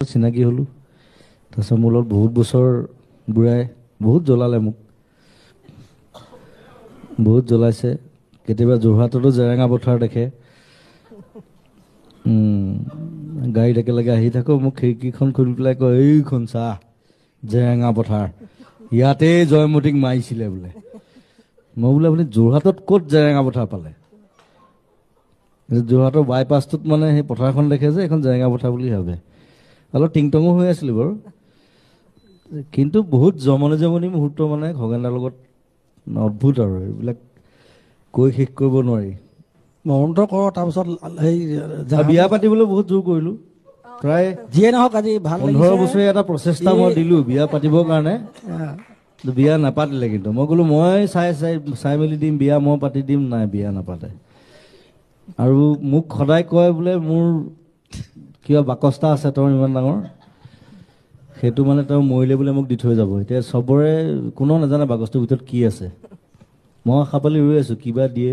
চিনাকি হ'লোঁ। তাৰপিছত মোৰ লগত বহুত বছৰ বুঢ়াই বহুত জ্বলালে মোক, বহুত জ্বলাইছে। কেতিয়াবা যোৰহাটতো জেৰেঙা পথাৰ দেখে, গাড়ীত একেলগে আহি থাকোঁ, মোক খিৰিকীখন খুলি পেলাই কয়, এইখন চাহ জেৰেঙা পথাৰ, ইয়াতেই জয়মতীক মাৰিছিলে বোলে। মই বোলে আপুনি যোৰহাটত ক'ত জেৰেঙা পথাৰ পালে? যোৰহাটৰ বাইপাছটোত মানে সেই পথাৰখন দেখে যে এইখন জেৰেঙা পথাৰ বুলি ভাবে। অলপ টিংটঙো হৈ আছিলোঁ বাৰু, কিন্তু বহুত জমনি জমনি মুহূৰ্ত মানে খগেনদাৰ লগত অদ্ভুত আৰু এইবিলাক কৈ শেষ কৰিব নোৱাৰি। মৰমটো কৰ, তাৰপিছত সেই বিয়া পাতিবলৈ বহুত জোৰ কৰিলোঁ। প্ৰায় যিয়ে নহওক আজি ভাল 15 বছৰীয়া এটা প্ৰচেষ্টা মই দিলোঁ বিয়া পাতিবৰ কাৰণে, বিয়া নাপাতিলে। কিন্তু মই ক'লোঁ মই চাই চাই চাই মেলি দিম, বিয়া মই পাতি দিম, নাই বিয়া নাপাতে। আৰু মোক সদায় কয় বোলে মোৰ কিবা বাকচটা আছে তেওঁৰ ইমান ডাঙৰ, সেইটো মানে তেওঁ মৰিলে বোলে মোক দি থৈ যাব। এতিয়া চবৰে কোনেও নাজানে বাকচটোৰ ভিতৰত কি আছে। মই আশা পালি ৰৈ আছোঁ কিবা দিয়ে।